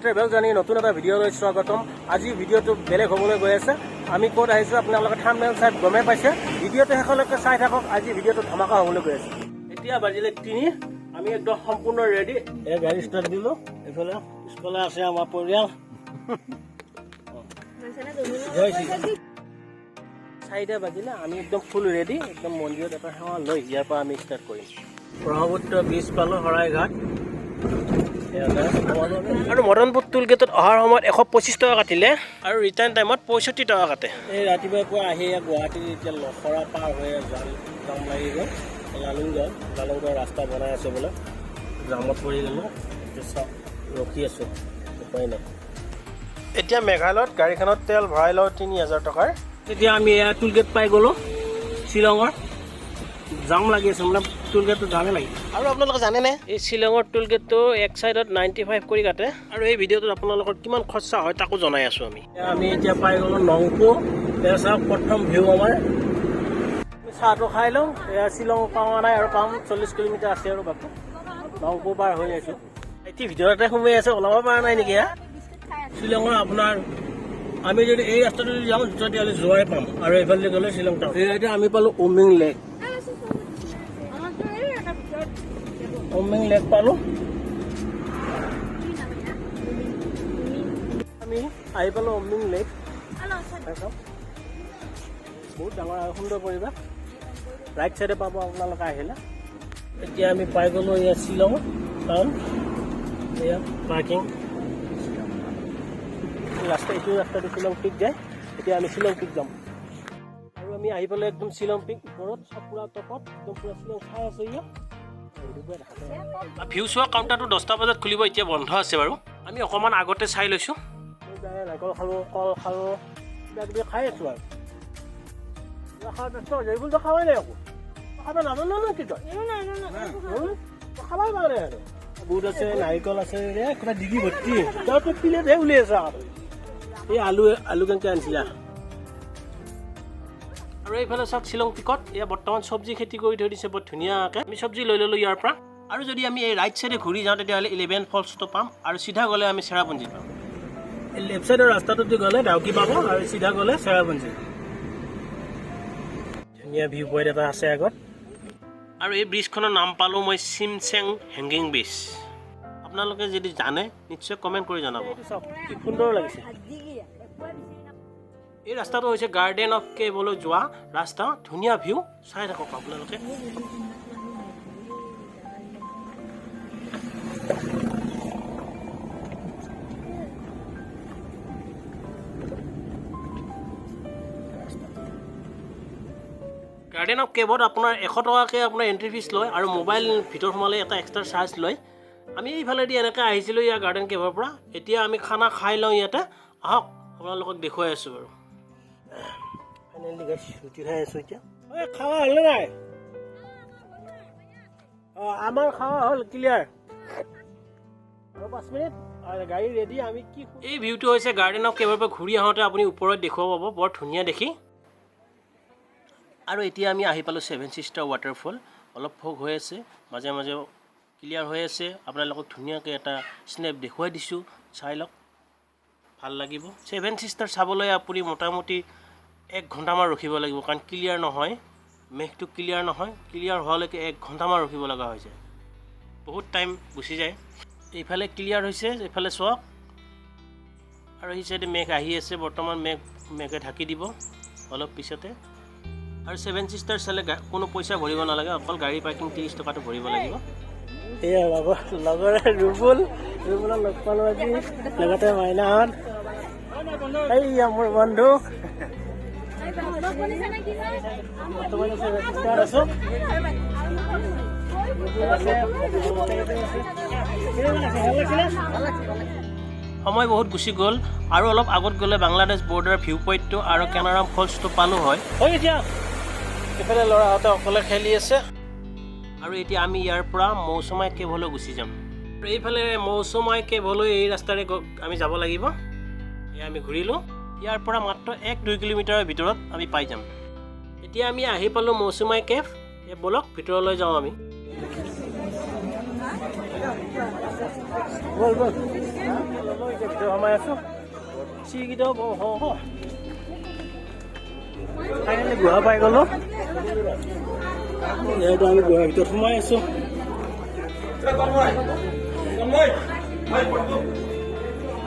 Travel journey নতুন এটা ভিডিঅ'লৈ স্বাগতম। আজি ভিডিঅ'টো বেলেগ হ'বলৈ গৈ আছে। আমি ক'ত আহিছোঁ, আপোনালোকে থাম্বনেইল চাই গমেই পাইছে। ভিডিঅ'টো শেষলৈকে চাই থাকক। আজি ভিডিঅ'টো ধমাকা হ'বলৈ গৈ আছে। এতিয়া বাজিলে 3। আমি একদম সম্পূৰ্ণ ৰেডি। এই গাড়ী ষ্টাৰ্ট দিলোঁ। এইফালে পিছফালে আছে আমাৰ পৰিয়াল। জয় শ্ৰী। 4টা বাজিলে, আমি একদম ফুল ৰেডি। একদম মন্দিৰত এটা সেৱা লৈ ইয়াৰ পৰা আমি ষ্টাৰ্ট কৰিম। ব্ৰহ্মপুত্ৰ ব্ৰিজ পালোঁ, শৰাইঘাট। আৰু মদনপুৰ টোল গেটত অহাৰ সময়ত 125 টকা কাটিলে আৰু ৰিটাৰ্ণ টাইমত 65 টকা কাটে। এই ৰাতিপুৱাৰ পৰা আহি ইয়াত গুৱাহাটীত এতিয়া লখৰা পাৰ হৈ জাম জাম লাগি গ'ল। লালুংগাঁও, লালুংগাঁও ৰাস্তা বনাই আছে বোলে। জামত পৰি গ'লোঁ। এতিয়া চাওক, ৰখি আছোঁ, উপায় নাই। এতিয়া মেঘালয়ত গাড়ীখনত তেল ভৰাই লওঁ 3000 টকাৰ। তেতিয়া আমি এয়া টোল গেট পাই গ'লোঁ শ্বিলঙৰ। জাম লাগি আছে, মানে টোল গেটটো জামে লাগি। আৰু আপোনালোকে জানেনে, এই শ্বিলঙৰ টোল গেটটো এক চাইডত 95 কৰি কাটে। আৰু এই ভিডিঅ'টোত আপোনালোকৰ কিমান খৰচা হয়, তাকো জনাই আছোঁ আমি। আমি এতিয়া পাই গ'লোঁ নংপো। এয়া চাওক, প্ৰথম ভিউ আমাৰ। আমি চাহটো খাই লওঁ। এয়া শ্বিলং পোৱা নাই আৰু পাম, 40 কিলোমিটাৰ আছে আৰু বাকী। নংপো পাৰ হৈ আছোঁ এতিয়া। ভিতৰতে সোমাই আছে, ওলাব পৰা নাই নেকি? হা, শ্বিলঙৰ আপোনাৰ আমি যদি এই ৰাস্তাটো যদি যাওঁ, তেতিয়াহ'লে যোৱাই পাম আৰু এইফালে গ'লে শ্বিলং টাউন। এতিয়া আমি পালোঁ উমিং লেক। উমিং লেক পালোঁ। আমি আহি পালোঁ উমিং লেক। চাওক, বহুত ডাঙৰ আৰু সুন্দৰ পৰিৱেশ। ৰাইট চাইডে পাব আপোনালোকে আহিলে। এতিয়া আমি পাই গ'লোঁ ইয়াত শ্বিলং টাউন। এয়া পাৰ্কিং ৰাস্তা। এইটো ৰাস্তাটো শ্বিলং পিক যায়। এতিয়া আমি শ্বিলং পিক যাম। আৰু আমি আহি পালোঁ একদম শ্বিলং পিক ওপৰত, চব পুৰা টপত, একদম পুৰা শ্বিলং চাই আছোঁ ইয়াত। ভিউ চোৱা কাউণ্টাৰটো 10টা বজাত খুলিব, এতিয়া বন্ধ আছে বাৰু। আমি অকণমান আগতে চাই লৈছোঁ। নাৰিকল খালোঁ, কল খালোঁ, কিবা কিবি খাই আছোঁ। আৰু কিবা খাব ব্যস্ত হৈছে। এইবোৰতো খাৱাই নাই একো। খাব নাজানো ন কি তই? হুম? তই খাবাই পৰা নাই। আৰু বুট আছে, নাৰিকল আছে, এই কিবা ডিগি ভৰ্তি। তই তোৰ প্লেটহে উলিয়াই আছ। আৰু এই আলু, আলু কেনেকৈ আনিছিলা? আৰু এইফালে চাওক, শ্বিলং পিকত এয়া বৰ্তমান চব্জি খেতি কৰি থৈ দিছে বৰ ধুনীয়াকৈ। আমি চব্জি লৈ ল'লোঁ ইয়াৰ পৰা। আৰু যদি আমি এই ৰাইট চাইডে ঘূৰি যাওঁ, তেতিয়াহ'লে ইলেভেন ফলছটো পাম আৰু চিধা গ'লে আমি চেৰাপুঞ্জী পাম। এই লেফ্ট চাইডৰ ৰাস্তাটোত গ'লে ডাউকি পাব আৰু চিধা গ'লে চেৰাপুঞ্জী। ধুনীয়া ভিউ পইণ্ট এটা আছে আগত। আৰু এই ব্ৰিজখনৰ নাম পালোঁ মই, চিমচেং হেংগিং ব্ৰিজ। আপোনালোকে যদি জানে, নিশ্চয় কমেণ্ট কৰি জনাব। চাওক, কি সুন্দৰ লাগিছে। এই ৰাস্তাটো হৈছে গাৰ্ডেন অফ কেভলৈ যোৱা ৰাস্তা। ধুনীয়া ভিউ, চাই থাকক আপোনালোকে। গাৰ্ডেন অফ কেভত আপোনাৰ 100 টকাকৈ আপোনাৰ এণ্ট্ৰি ফিজ লয় আৰু মোবাইল ভিতৰত সোমালে এটা এক্সট্ৰা চাৰ্জ লয়। আমি এইফালেদি এনেকৈ আহিছিলোঁ ইয়াৰ গাৰ্ডেন কেভৰ পৰা। এতিয়া আমি খানা খাই লওঁ ইয়াতে। আহক, আপোনালোকক দেখুৱাই আছোঁ বাৰু। ফাইনেলি গাইছ, ৰুটি খাই আছোঁ এতিয়া। ঐ, খাৱা হ'ল নে নাই? অঁ, আমাৰ খাৱা হ'ল, ক্লিয়াৰ। আৰু 5 মিনিট আৰু গাড়ী ৰেডি। আমি কি এই ভিউটো হৈছে গাৰ্ডেন অফ কেভৰ পৰা ঘূৰি আহোঁতে আপুনি ওপৰত দেখুৱাব পাব, বৰ ধুনীয়া দেখি। আৰু এতিয়া আমি আহি পালোঁ ছেভেন ছিষ্টাৰ ৱাটাৰফল। অলপ ফগ হৈ আছে, মাজে মাজে ক্লিয়াৰ হৈ আছে। আপোনালোকক ধুনীয়াকৈ এটা স্নেপ দেখুৱাই দিছোঁ, চাই লওক, ভাল লাগিব। ছেভেন ছিষ্টাৰ চাবলৈ আপুনি মোটামুটি এক ঘণ্টামান ৰখিব লাগিব, কাৰণ ক্লিয়াৰ নহয়, মেঘটো ক্লিয়াৰ নহয়। ক্লিয়াৰ হোৱালৈকে এক ঘণ্টামান ৰখিব লগা হৈছে, বহুত টাইম গুচি যায়। এইফালে ক্লিয়াৰ হৈছে, এইফালে চাওক। আৰু সেই চাইডে মেঘ আহি আছে বৰ্তমান। মেঘে ঢাকি দিব অলপ পিছতে। আৰু ছেভেন ছিষ্টাৰ চালে কোনো পইচা ভৰিব নালাগে, অকল গাড়ী পাৰ্কিং 30 টকাটো ভৰিব লাগিব। এয়া লগৰে ৰুবুল, ৰুবুলক লগ পালোঁ আজি, লগতে মাইনাহঁত। এইয়া মোৰ বন্ধু। বৰ্তমান ছেভেন ছিষ্টাৰ আছোঁ। ৰুবুল আছে, আছে। কেনেকুৱা লাগিছে? ভাল লাগিছেনে? সময় বহুত গুচি গ'ল। আৰু অলপ আগত গ'লে বাংলাদেশ বৰ্ডাৰ ভিউ পইণ্টটো আৰু কেনাৰাম ফলছটো পালোঁ হয়। হয়, এতিয়া এইফালে ল'ৰাহঁতে অকলে খেলি আছে। আৰু এতিয়া আমি ইয়াৰ পৰা মৌচুমাই কেভলৈ গুচি যাম। আৰু এইফালে মৌচুমাই কেভলৈ এই ৰাস্তাৰে আমি যাব লাগিব। এয়া আমি ঘূৰিলোঁ। ইয়াৰ পৰা মাত্ৰ 1-2 কিলোমিটাৰৰ ভিতৰত আমি পাই যাম। এতিয়া আমি আহি পালোঁ মৌচুমাই কেভ। এই ব'লক, ভিতৰলৈ যাওঁ আমি। ব'ল ব'ল। এতিয়া ভিতৰত সোমাই আছোঁ। চিৰিকেইটাও বৰ ওখ ওখ। ফাইনেলি গুহা পাই গ'লো। যিহেতু আমি গুহাৰ ভিতৰত সোমাই আছোঁ।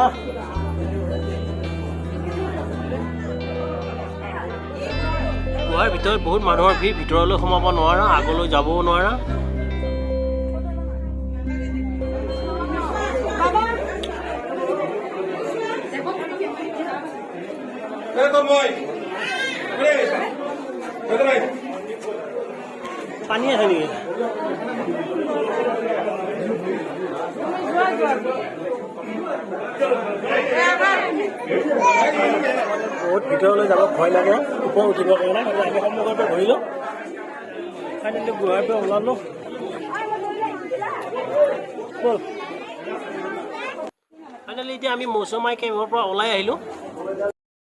আহ। গুহাৰ ভিতৰত বহুত মানুহৰ ভিৰ। ভিতৰলৈ সোমাব নোৱাৰা, আগলৈ যাবও নোৱাৰা। পানী আছে নেকি? বহুত ভিতৰলৈ যাব ভয় লাগে ওপৰত উঠিবৰ কাৰণে। গতিকে আমি সন্মুখৰ পৰা ঘূৰিলোঁ। ফাইনেলি গুহাৰ পৰা ওলালোঁ। ব'ল। ফাইনেলি এতিয়া আমি মৌচমাই কেভৰ পৰা ওলাই আহিলোঁ।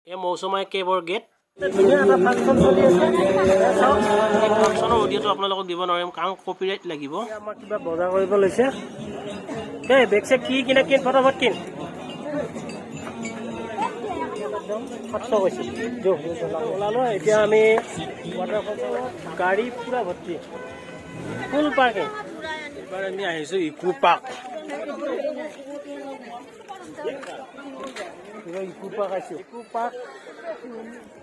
এই মৌচমাই কেভৰ গেট। ধুনীয়া এটা ফাংচন চলি আছে। চাওক, এই ফাংচনৰ অডিঅ'টো আপোনালোকক দিব নোৱাৰিম, কাৰণ কপিৰাইট লাগিব। আমাক কিবা বজাৰ কৰিব লৈছে। এই বেগ চেগ কি কিনে কিন, ফটাফট কিন। একদম 700 কৈছে। ওলালো। এতিয়া আমি ৱাটাৰফলছত। গাড়ী পূৰা ভৰ্তি, ফুল পাৰ্কিং। এইবাৰ আমি আহিছোঁ ইকো পাৰ্ক। এইবাৰ ইকো পাৰ্ক আহিছোঁ। ইকো পাৰ্ক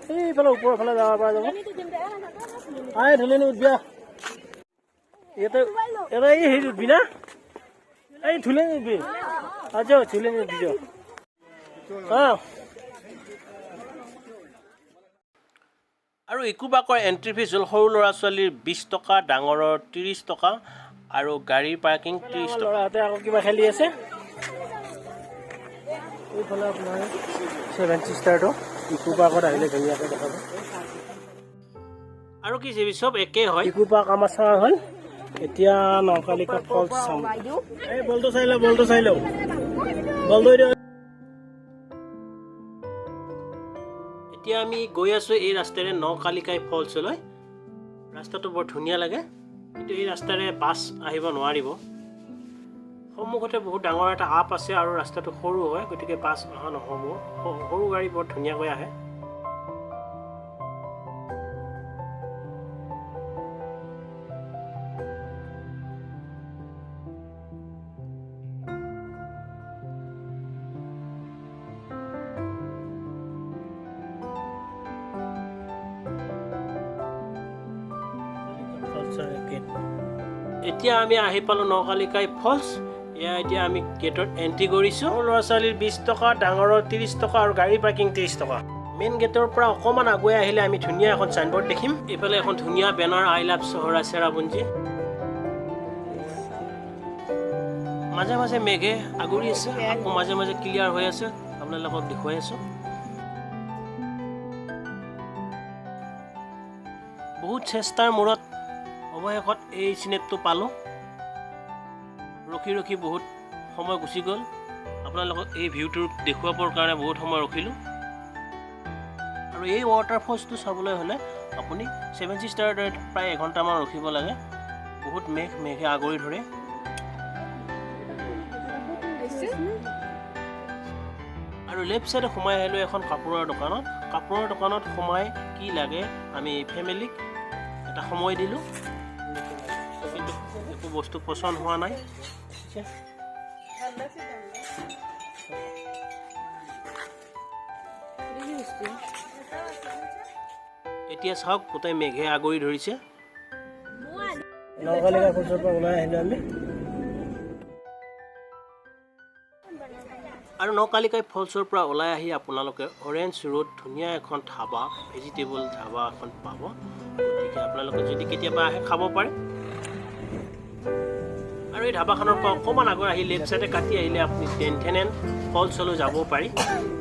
এইফালে ওপৰৰ ফালে যাব পৰা যাব। আই ধুলি উঠবি। ইয়াতে ইয়াতে এই হেৰি উঠবি না? এই ধুলে উঠবি। আচ্ছা, ঝুলে উঠবি যাও। অঁ। আৰু ইকো পাৰ্কৰ এণ্ট্ৰি ফিজ হ'ল সৰু ল'ৰা ছোৱালীৰ 20 টকা, ডাঙৰৰ 30 টকা আৰু গাড়ীৰ পাৰ্কিং 30 টকা। ল'ৰাহঁতে আকৌ কিবা খেলি আছে। এইফালে আপোনাৰ ছেভেন চিষ্টাৰটো ইকো পাৰ্কত আহিলে ধুনীয়াকৈ দেখাব। আৰু কি যাবি, চব একেই হয়। ইকো পাৰ্ক আমাৰ চোৱা হ'ল। এতিয়া নকালিকা ফলছ চাম। এই বলটো চাই লওঁ, বলটো চাই লওঁ, বলটো এতিয়া। এতিয়া আমি গৈ আছোঁ এই ৰাস্তাৰে নকালিকাই ফলছলৈ। ৰাস্তাটো বৰ ধুনীয়া লাগে, কিন্তু এই ৰাস্তাৰে বাছ আহিব নোৱাৰিব। সন্মুখতে বহুত ডাঙৰ এটা আপ আছে আৰু ৰাস্তাটো সৰু হয়, গতিকে বাছ অহা নহ'ব। সৰু গাড়ী বৰ ধুনীয়াকৈ আহে। ফলছৰ গেট। এতিয়া আমি আহি পালোঁ নকালিকাই ফলছ। এয়া এতিয়া আমি গেটত এণ্ট্ৰি কৰিছোঁ। সৰু ল'ৰা ছোৱালীৰ 20 টকা, ডাঙৰৰ 30 টকা আৰু গাড়ী পাৰ্কিং 30 টকা। মেইন গেটৰ পৰা অকণমান আগুৱাই আহিলে আমি ধুনীয়া এখন চাইনবৰ্ড দেখিম। এইফালে এখন ধুনীয়া banner, "I love Sohra Cherrapunji". মাজে মাজে মেঘে আগুৰি আছে, আকৌ মাজে মাজে ক্লিয়াৰ হৈ আছে। আপোনালোকক দেখুৱাই আছোঁ। বহুত চেষ্টাৰ মূৰত অৱশেষত এই চিনেপটো পালোঁ। ৰখি ৰখি বহুত সময় গুচি গ'ল। আপোনালোকক এই ভিউটো দেখুৱাবৰ কাৰণে বহুত সময় ৰখিলোঁ। আৰু এই ৱাটাৰফলছটো চাবলৈ হ'লে আপুনি ছেভেন ছিষ্টাৰৰ দৰে প্ৰায় এঘণ্টামান ৰখিব লাগে। বহুত মেঘে আগুৰি ধৰে। আৰু লেফ্ট ছাইডে সোমাই আহিলোঁ এখন কাপোৰৰ দোকানত। কাপোৰৰ দোকানত সোমাই কি লাগে, আমি ফেমিলিক এটা সময় দিলোঁ, কিন্তু একো বস্তু পচন্দ হোৱা নাই। এতিয়া চাওক, গোটেই মেঘে আগুৰি ধৰিছে। নকালিকা ফলছৰ পৰা ওলাই আহিলোঁ আমি। আৰু নকালিকাই ফলছৰ পৰা ওলাই আহি আপোনালোকে অৰেঞ্জ ৰোড ধুনীয়া এখন ধাবা, ভেজিটেবল ধাবা এখন পাব। গতিকে আপোনালোকে যদি কেতিয়াবা আহে, খাব পাৰে। আৰু এই ধাবাখনৰ পৰা অকণমান আগত আহি লেফ্ট ছাইডে কাটি আহিলে আপুনি টেনথেনেন ফলছলৈ যাব পাৰি।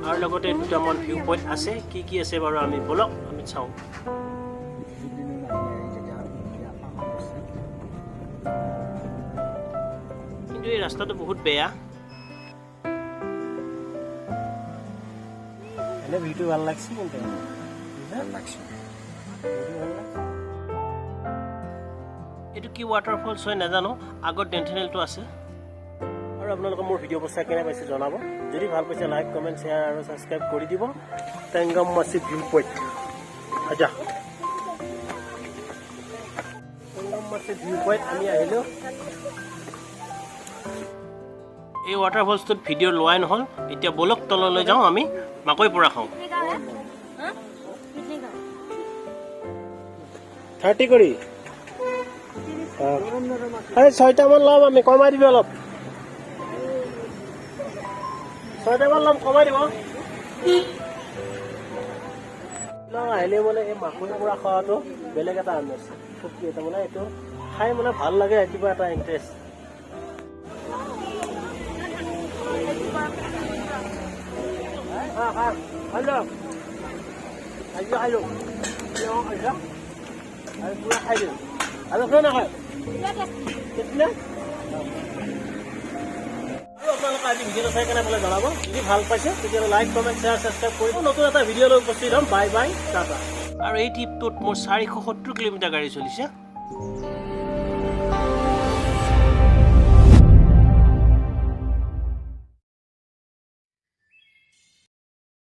আৰু লগতে দুটামান ভিউ পইণ্ট আছে। কি কি আছে বাৰু আমি ব'লক আমি চাওঁ। কিন্তু এই ৰাস্তাটো বহুত বেয়া। এনে ভিউটো ভাল লাগছে কিন্তু। ভাল লাগছে, ভিউটো ভাল লাগছে। এইটো কি ৱাটাৰফলছ হয় নাজানো। আগত ডেন্থেনেলটো আছে। আৰু আপোনালোকে মোৰ ভিডিঅ'বোৰ চাই কেনে পাইছে জনাব। যদি ভাল পাইছে, লাইক, কমেণ্ট, শ্বেয়াৰ আৰু ছাবস্ক্ৰাইব কৰি দিব। টেংগামাচি ভিউ পইণ্ট। আচ্ছা, টেংগামাচি ভিউ পইণ্ট আমি আহিলোঁ। এই ৱাটাৰফলছটোত ভিডিঅ' লোৱাই নহ'ল। এতিয়া ব'লক, তললৈ যাওঁ, আমি মাকৈ পোৰা খাওঁ। कितने का है? हाँ? कितने का? 30 কৰি। আৰে, ছয়টামান ল'ম আমি, কমাই দিবি অলপ। ছয়টামান ল'ম, কমাই দিব। শ্বিলং আহিলে মানে এই মাকৈ পোৰা খোৱাটো বেলেগ এটা আমেজ, ফূৰ্তি এটা। মানে এইটো খাই মানে ভাল লাগে, কিবা এটা ইণ্টাৰেষ্ট। খা খা, খাই ল। আজি খাই লওঁ, আৰু পুৰা খাই দিওঁ। আৰু কিয় নাখায়? টেষ্টি নে? আৰু আপোনালোকে আজি ভিডিঅ'টো চাই কেনে পালে জনাব। যদি ভাল পাইছে, তেতিয়াহ'লে লাইক, কমেণ্ট, শ্বেয়াৰ, ছাবস্ক্ৰাইব কৰিব। নতুন এটা ভিডিঅ' লৈ উপস্থিত হ'ম। Bye bye, Tata. আৰু এই ট্ৰিপটোত মোৰ 470 কিলোমিটাৰ গাড়ী চলিছে।